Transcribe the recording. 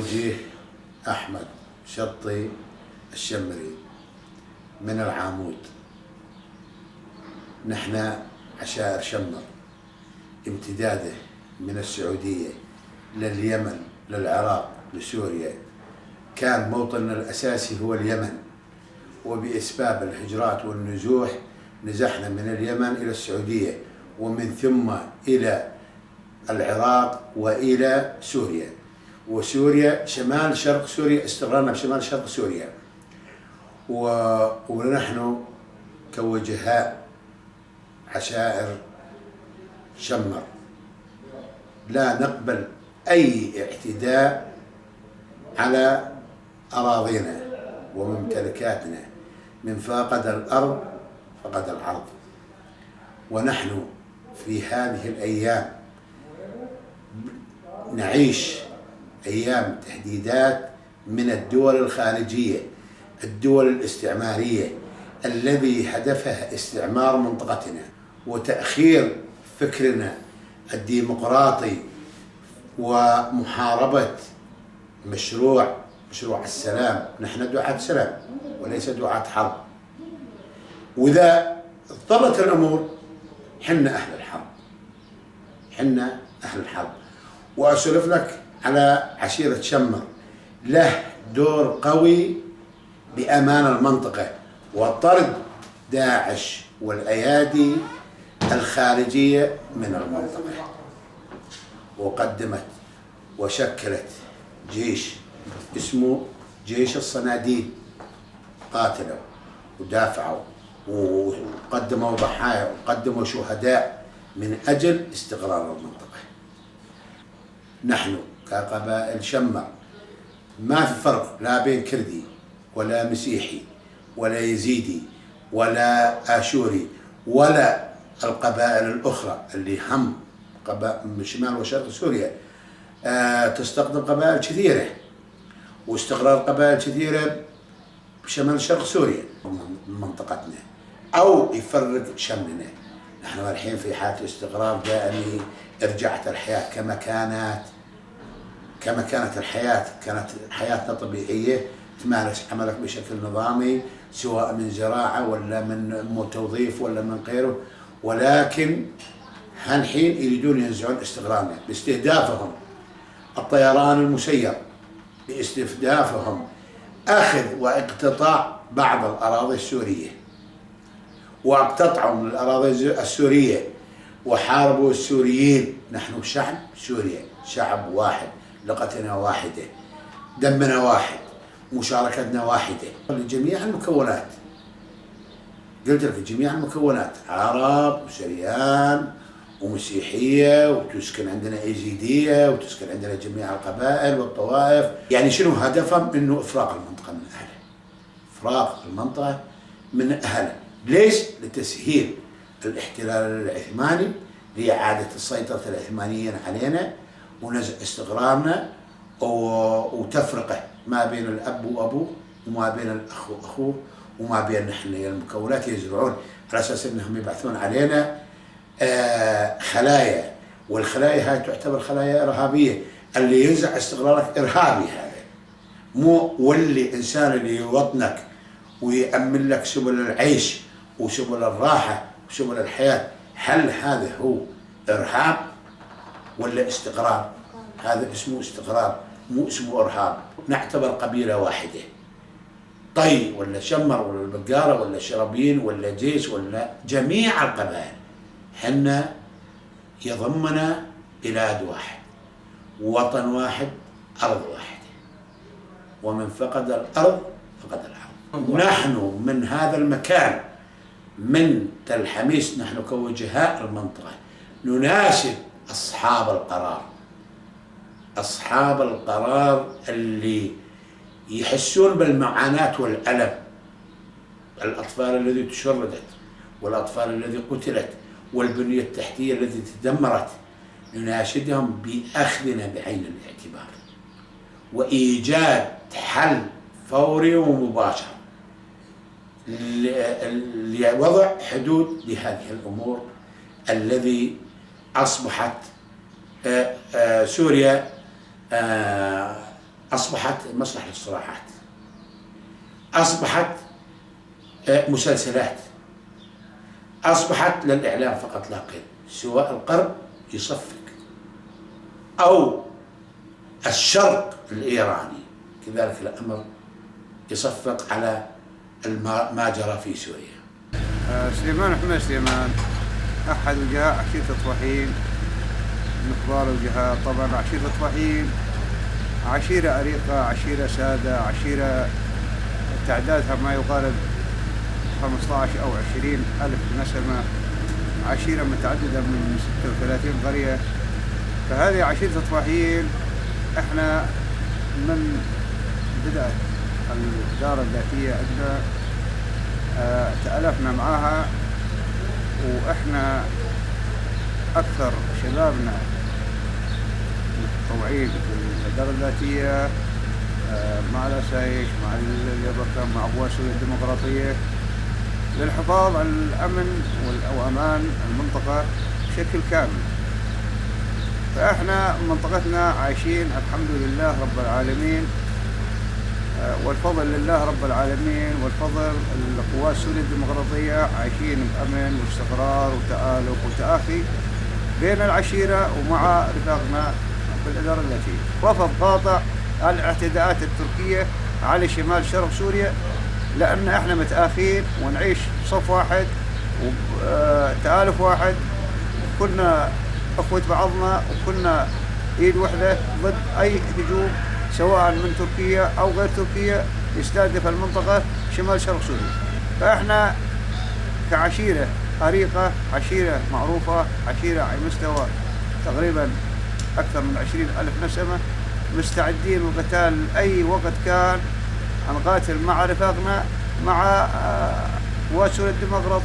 وجيه أحمد شطي الشمري من العامود. نحن عشائر شمر، امتداده من السعودية لليمن للعراق لسوريا. كان موطننا الأساسي هو اليمن، وبأسباب الهجرات والنزوح نزحنا من اليمن إلى السعودية، ومن ثم إلى العراق وإلى سوريا. وسوريا شمال شرق سوريا، استقرارنا بشمال شرق سوريا. ونحن كوجهاء عشائر شمر لا نقبل أي اعتداء على أراضينا وممتلكاتنا. من فاقد الأرض فقد العرض. ونحن في هذه الأيام نعيش أيام تهديدات من الدول الخارجية، الدول الاستعمارية الذي هدفها استعمار منطقتنا وتأخير فكرنا الديمقراطي ومحاربة مشروع السلام. نحن دعاة سلام وليس دعاة حرب، وإذا اضطرت الأمور حنا أهل الحرب، حنا أهل الحرب. وأسولف لك على عشيرة شمر، له دور قوي بأمان المنطقة وطرد داعش والأيادي الخارجية من المنطقة، وقدمت وشكلت جيش اسمه جيش الصناديد، قاتلوا ودافعوا وقدموا ضحايا وقدموا شهداء من أجل استقرار المنطقة. نحن كقبائل شمر ما في فرق لا بين كردي ولا مسيحي ولا يزيدي ولا آشوري ولا القبائل الأخرى اللي هم قبائل من شمال وشرق سوريا. تستقطب قبائل كثيرة واستقرار قبائل كثيرة بشمال شرق سوريا من منطقتنا، أو يفرق شملنا. نحن الحين في حالة استقرار دائمي، رجعت الحياة كما كانت، كما كانت الحياة، كانت حياتنا طبيعية، تمارس عملك بشكل نظامي سواء من زراعة ولا من توظيف ولا من غيره. ولكن هالحين يريدون ينزعون استقرارنا باستهدافهم الطيران المسير، باستهدافهم أخذ واقتطاع بعض الأراضي السورية، واقتطعوا من الأراضي السورية وحاربوا السوريين. نحن شعب سوريا، شعب واحد، لغتنا واحدة، دمنا واحد، مشاركتنا واحدة لجميع المكونات. قلت لك جميع المكونات، عرب وسريان ومسيحية، وتسكن عندنا إيزيدية، وتسكن عندنا جميع القبائل والطوائف. يعني شنو هدفهم؟ إنه إفراغ المنطقة من أهلها، إفراغ المنطقة من أهلها. ليش؟ لتسهيل الاحتلال العثماني، لإعادة السيطرة العثمانيين علينا ونزع استقرارنا وتفرقة ما بين الأب وأبوه وما بين الأخ وأخوه وما بين نحن المكونات. يزرعون على أساس أنهم يبعثون علينا خلايا، والخلايا هاي تعتبر خلايا إرهابية. اللي ينزع استقرارك إرهابي، هذا مو واللي إنسان اللي يوطنك ويأمن لك سبل العيش وسبل الراحة وسبل الحياة. هل هذا هو إرهاب ولا استقرار؟ هذا اسمه استقرار، مو اسمه إرهاب. نعتبر قبيلة واحدة، طي ولا شمر ولا البقارة ولا الشرابيين ولا جيش ولا جميع القبائل، حنا يضمنا بلاد واحد، وطن واحد، أرض واحدة. ومن فقد الأرض فقد العرض. نحن من هذا المكان، من تل حميس، نحن كوجهاء المنطقة نناشد أصحاب القرار، أصحاب القرار اللي يحسون بالمعاناة والألم، الأطفال الذي تشردت والأطفال الذي قتلت والبنية التحتية التي تدمرت، نناشدهم بأخذنا بعين الاعتبار وإيجاد حل فوري ومباشر لوضع حدود لهذه الأمور الذي أصبحت سوريا أصبحت مسرح للصراعات، أصبحت مسلسلات، أصبحت للإعلام فقط لا غير، سواء الغرب يصفق أو الشرق الإيراني كذلك الأمر يصفق على ما جرى في سوريا. سليمان أحمد سليمان أحد وجهاء عشيرة الطواحين، من كبار الوجهاء. طبعا عشيرة الطواحين عشيرة عريقة، عشيرة سادة، عشيرة تعدادها ما يقارب 15 أو 20 ألف نسمة، عشيرة متعددة من 36 قرية. فهذه عشيرة الطواحين احنا من بدأت الإدارة الذاتية عندنا تألفنا معاها، وإحنا أكثر شبابنا متطوعين بالإدارة الذاتية، مع الأسايش، مع اليبكة، مع قوات سوريا الديمقراطية، للحفاظ على الأمن وأمان المنطقة بشكل كامل. فإحنا منطقتنا عايشين الحمد لله رب العالمين، والفضل لله رب العالمين، والفضل للقوات سوريا الديمقراطية، عايشين بأمن واستقرار وتآلف وتآخي بين العشيرة ومع رفاقنا في الإدارة الذاتية. رفض قاطع الاعتداءات التركية على شمال شرق سوريا، لأن احنا متآخين ونعيش صف واحد وتآلف واحد، كنا أخوة بعضنا وكنا إيد وحدة ضد أي هجوم سواء من تركيا أو غير تركيا يستهدف المنطقة شمال شرق سوريا. فإحنا كعشيرة عريقة، عشيرة معروفة، عشيرة على مستوى تقريبا أكثر من 20 ألف نسمة، مستعدين للقتال أي وقت كان، نقاتل مع رفاقنا مع قوات سوريا الديمقراطية.